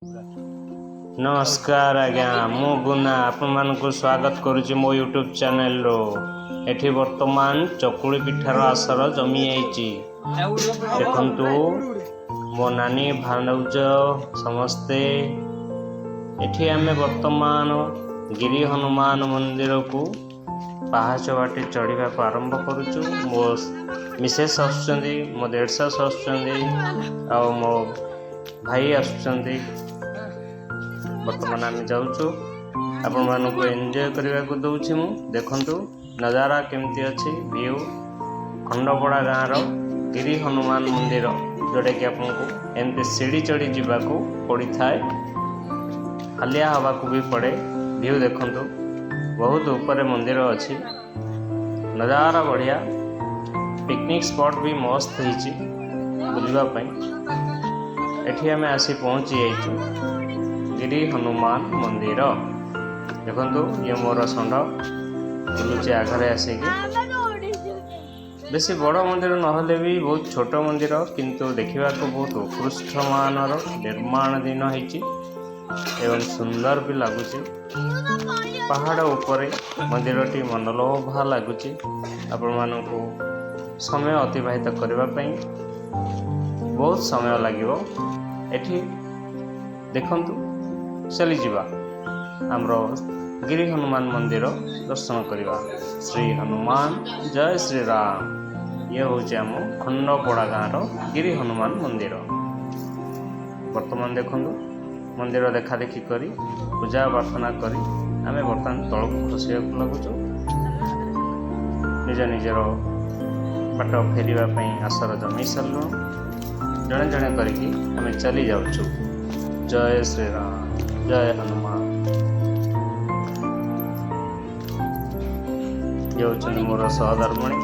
ନମସ୍କାର ଆଜ୍ଞା, ମୁଁ ଗୁନା ଆପଣମାନଙ୍କୁ ସ୍ୱାଗତ କରୁଛି ମୋ ୟୁଟ୍ୟୁବ୍ ଚ୍ୟାନେଲରୁ। ଏଠି ବର୍ତ୍ତମାନ ଚକୁଳି ପିଠାର ଆସର ଜମିଯାଇଛି। ଦେଖନ୍ତୁ, ମୋ ନାନୀ, ଭାଉଜ ସମସ୍ତେ। ଏଠି ଆମେ ବର୍ତ୍ତମାନ ଗିରି ହନୁମାନ ମନ୍ଦିରକୁ ପାହାଚ ବାଟେ ଚଢ଼ିବାକୁ ଆରମ୍ଭ କରୁଛୁ। ମୋ ମିସେସ୍ ଆସୁଛନ୍ତି, ମୋ ଦେଢ଼ଶାଶ ଆସୁଛନ୍ତି ଆଉ ମୋ ଭାଇ ଆସୁଛନ୍ତି। ବର୍ତ୍ତମାନ ଆମେ ଯାଉଛୁ। ଆପଣମାନଙ୍କୁ ଏନ୍ଜୟ କରିବାକୁ ଦେଉଛି ମୁଁ। ଦେଖନ୍ତୁ ନଜାରା କେମିତି ଅଛି, ଭିଉ। ଖଣ୍ଡପଡ଼ା ଗାଁର ଗିରି ହନୁମାନ ମନ୍ଦିର, ଯେଉଁଟାକି ଆପଣଙ୍କୁ ଏମିତି ସିଢ଼ି ଚଢ଼ି ଯିବାକୁ ପଡ଼ିଥାଏ, ହାଲିଆ ହେବାକୁ ବି ପଡ଼େ। ଭିଉ ଦେଖନ୍ତୁ, ବହୁତ ଉପରେ ମନ୍ଦିର ଅଛି। ନଜାରା ବଢ଼ିଆ। ପିକନିକ୍ ସ୍ପଟ୍ ବି ମସ୍ତ ହେଇଛି ବୁଲିବା ପାଇଁ। ଏଠି ଆମେ ଆସି ପହଞ୍ଚି ଯାଇଛୁ ଗିରି ହନୁମାନ ମନ୍ଦିର। ଦେଖନ୍ତୁ, ଇଏ ମୋର ଷଣ୍ଢ ବୁଲୁଛି ଆଗରେ ଆସିକି। ବେଶୀ ବଡ଼ ମନ୍ଦିର ନହେଲେ ବି ବହୁତ ଛୋଟ ମନ୍ଦିର, କିନ୍ତୁ ଦେଖିବାକୁ ବହୁତ ଉତ୍କୃଷ୍ଟ ମାନର ନିର୍ମାଣ ଦିନ ହେଇଛି ଏବଂ ସୁନ୍ଦର ବି ଲାଗୁଛି। ପାହାଡ଼ ଉପରେ ମନ୍ଦିରଟି ମନଲୋଭା ଲାଗୁଛି। ଆପଣମାନଙ୍କୁ ସମୟ ଅତିବାହିତ କରିବା ପାଇଁ ବହୁତ ସମୟ ଲାଗିବ ଏଠି। ଦେଖନ୍ତୁ, ଚାଲିଯିବା ଆମର ଗିରି ହନୁମାନ ମନ୍ଦିର ଦର୍ଶନ କରିବା। ଶ୍ରୀ ହନୁମାନ, ଜୟ ଶ୍ରୀରାମ। ଇଏ ହେଉଛି ଆମ ଖଣ୍ଡପଡ଼ା ଗାଁର ଗିରି ହନୁମାନ ମନ୍ଦିର। ବର୍ତ୍ତମାନ ଦେଖନ୍ତୁ, ମନ୍ଦିର ଦେଖାଦେଖି କରି, ପୂଜା ପ୍ରାର୍ଥନା କରି ଆମେ ବର୍ତ୍ତମାନ ତଳକୁ ଖସିବାକୁ ଲାଗୁଛୁ। ନିଜ ନିଜର ବାଟ ଫେରିବା ପାଇଁ ଆସର ଜମେଇ ସାରିଲୁଣୁ। ଜଣେ ଜଣେ କରିକି ଆମେ ଚାଲି ଯାଉଛୁ। ଜୟ ଶ୍ରୀରାମ, ଜୟ ହନୁମାନ। ଇଏ ହେଉଛନ୍ତି ମୋର ସହଧର୍ମଣୀ।